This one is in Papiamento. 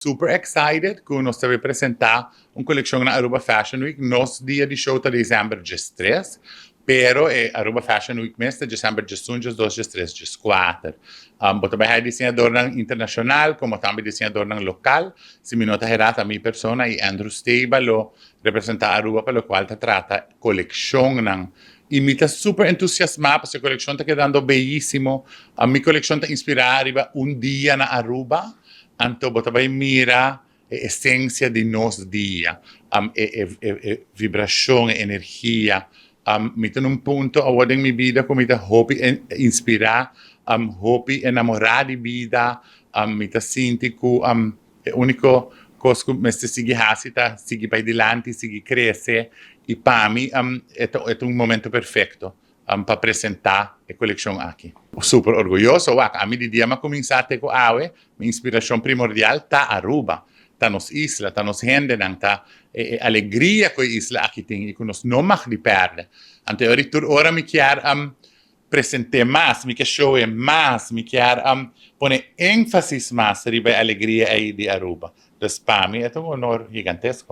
Super excited cu nos ta bay presenta un coleccion na Aruba Fashion Week. Nos dia di show ta december 13, pero e Aruba Fashion Week mes ta december 11, 12, 13, 14. Bo ta bay haya diseñadornan internacional como tambe diseñadornan local. Si mi no ta hera, ta mi persona y Andrew Steba lo representa Aruba pa locual ta trata coleccionnan. Y mi ta super entusiasma pasobra e coleccion ta kedando beyisimo. Mi coleccion ta inspira riba un dia na Aruba. Anto bo ta bay mira e esencia di nos dia, e vibracion, e energia. Mi ta na un punto awor den mi bida cu mi ta hopi inspira, hopi enamora di bida. Mi ta sinti cu e unico cos cu mester sigui haci ta sigui bay dilanti, sigui crece. Y pa mi e ta un momento perfecto pa presenta e coleccion aki. Super orguyoso, wak. Ami di dia m'a cuminsa te cu awe, mi inspiracion primordial ta Aruba. Ta nos isla, ta nos hendenan, ta e alegria cu e isla aki tin y cu nos no mag di perde. Anto ora tur ora mi kier presente mas, mi kier show mas, mi kier pone enfasis mas riba e alegria ey di Aruba. Dus pa mi e ta un honor gigantesco.